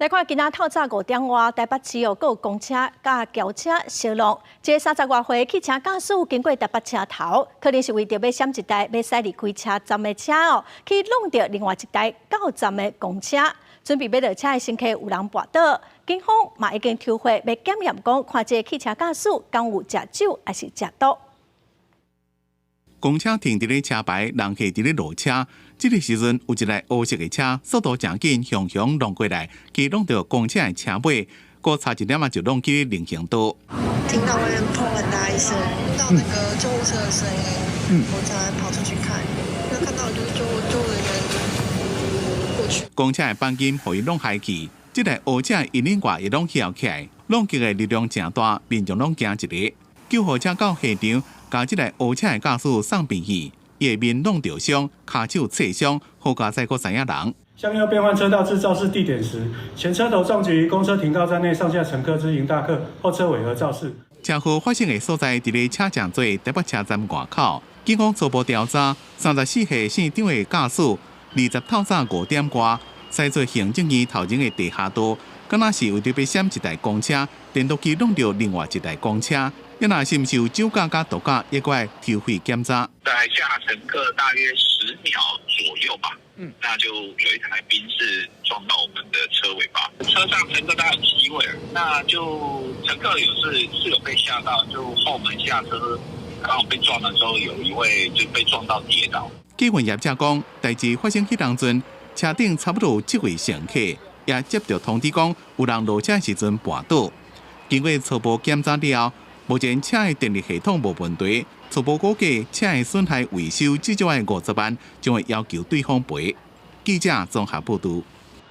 來看今仔透早5點外，台北市哦，閣有公車佮轎車相挵。這個30外歲汽車駕駛經過台北車頭，可能是為著欲閃一台欲駛離開車站的車哦，去挵著另外一台到站的公車。準備欲落車的乘客有人跋倒，警方嘛已經抽血欲檢驗，講看這個汽車駕駛敢有食酒抑是食毒。公車停佇咧車牌，人客佇咧落車。這個時陣有一台烏色的車，速度誠緊，雄雄挵過來，去挵著公車的車尾，閣差一點仔就挵去人行道。聽到外面砰很大一聲，到那個救護車的聲音，我才跑出去看。那看到就是救護人員過去。公車的鈑金予伊挵開去，這台烏車引領蓋也攏翹起來，挵擊的力量誠大，民眾攏驚一下。救護車到現場，共這台烏車的駕駛送病院，伊的面挵著傷，跤手擦傷，好佳哉閣知影人。向右變換車道至肇事地點時，前車頭撞擊於公車停靠站內上下乘客之迎大客後車尾和肇事。車禍發生的所在佇咧車站做台北車站外口。警方初步調查，34歲姓張的駕駛，20透早5點外，駛出行政院頭前的地下道，敢若是為著欲閃一台公車，顛倒去挵著另外一台公車。抑若是毋是有酒駕佮毒駕，也閣愛抽血檢查。在下乘客大約10秒左右吧，那就有一台賓士撞到我們的車尾巴，車上乘客大概有7位，那就乘客有是有被嚇到，就後門下車，剛好被撞的時候，有一位就被撞到跌倒。客運業者講，代誌發生彼當陣，車頂差不多有7位乘客，也接著通知講有人落車時陣跋倒。經過初步檢查了後，目前車的電力系統無問題，初步估計車的損害維修至少愛50萬，將會要求對方賠。記者綜合報導。